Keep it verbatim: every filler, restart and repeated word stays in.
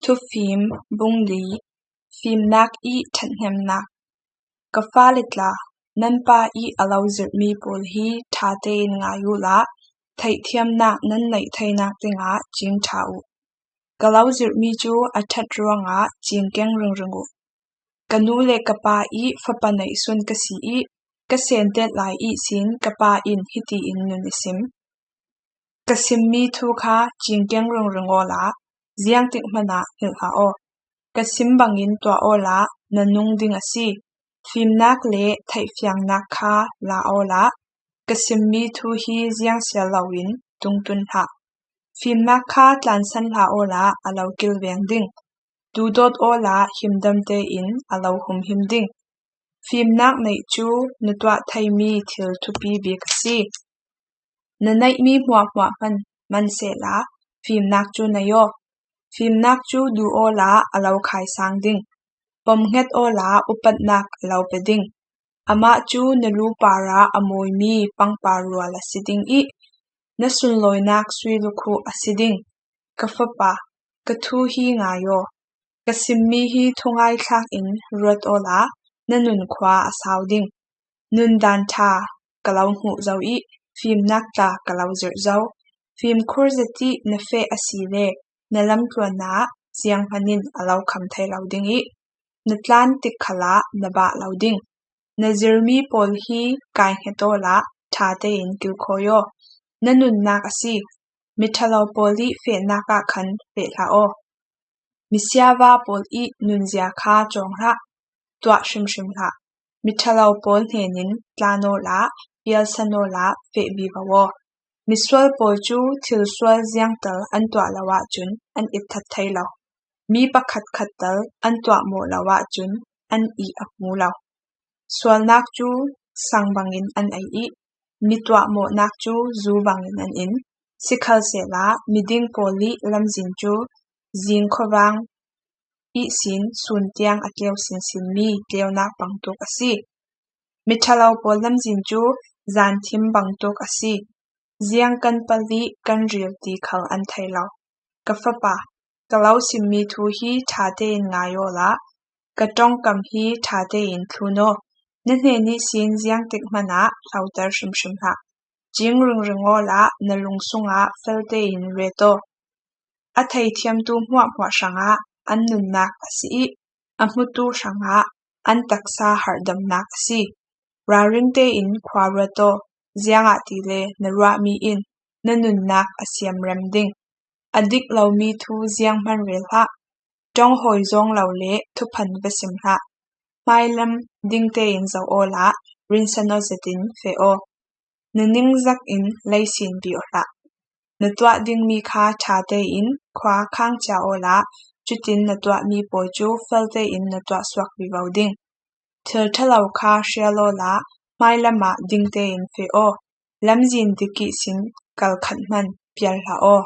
Thufim bung li. Fimnak i ṭhathnemnak. Ka fale tla, nan pa i a lo zirhmi pawl hi ṭha tein ngai uhla, theihthiamnak nan neih theinak dingah cing ṭha uh. Ka lo zirhmi cu a ṭhat ruangah cingkeng ringring uh. Ka nu le ka pa i fapa neihsun ka si i, ka sentet lai ihsin ka pa in hiti in nun a sim: Ka simmi thu kha cingkeng ringring awla, ziangtik hmanah hngilh hlah aw. Ka sim bangin tuah awla, na nung ding a si. Fimnak le theihfiangnak kha la awla, ka simmi thu hi ziangsial loin tungtun hlah. Fimnak kha tlansan hlah awla, a lo kilveng ding. Duhdawt awla, himdam tein a lo humhim ding. Fimnak neih cu na tuah theimi thil thupi bik a si. Na neihmi hmuahhmuah hman, hman sehla, fimnak cu nei aw. Fimnak cu duh awla, a lo khaisang ding. Pomhnget awla, upatnak a lo pe ding. Amah cu na lu parah a mawimi pangpar rual a si ding i, na sunlawinak sui lukhuh a si ding. Ka fapa, ka thu hi ngai aw. Ka simmi hi thungaithlak in ruat awla, na nun khua a sau ding. Nundan ṭha ka lo hmuh zo i, fimnak tla ka lo zirh zo. Fimkhur zet i na feh a si le, na lamtluanna ah zianghman in a lo kham thei lo ding i, na tlan tik khalah na bah lo ding. Na zirmi pawl hi kaihnget awla, ṭha tein kilkhawi aw. Na nunnak a si. Miṭhalo pawl i fehnak ah khan feh hlah aw. Misiava pawl i nunzia kha cawng hlah, tuah hrimhrim hlah. Miṭhalo pawl hnenin tlan awla, pialsan awla, feh vivo aw. Misual pawl cu thil sual ziangtal an tuah lo ahcun an itthat thei lo. Mi pakhatkhat tal an tuahmawh lo ahcun an ih a hmu lo. Sualnak cu sang bangin an ei i, mi tuahmawhnak cu zu bangin an in. Sikhalsehla miding pawl i lamzin cu zing khuavang ihsin sun tiang a tleu sinsinmi tleunak bangtuk a si. Miṭhalo pawl lamzin cu zanthim bangtuk a si. Ziang kan pal i kan ril ti khal an thei lo. Ka fapa, ka lo simmi thu hi ṭha tein ngai awla, ka ṭongkam hi ṭha tein thlun aw. Na hnen ihsin ziangtik hmanah hloter hrimhrim hlah. Cing ringring awla, na lung sungah fel tein ret aw. A theithiamtu hmuahhmuah hrangah an nunnak a si i, a hmutu hrangah an taksa harhdamnak a si. Ralring tein khua ruat aw, ziangahtile na ruahmi in na nunnak a siamrem ding. A dik lomi thu zianghman rel hlah. Ṭong hawi zawng lo le thuphan va sim hlah. Hmailam ding tein zoh awla, rinsan aw zetin feh aw. Na ningzak in lei sin bih aw hlah. Na tuah dingmi kha ṭha tein khua khang cia awla, cutin na tuahmi pawl cu fel tein na tuah suak vivo ding. Thil ṭhalo kha hrial awla, hmailam ah ding tein feh aw. Lamzin dik ihsin kal khat hman pial hlah aw.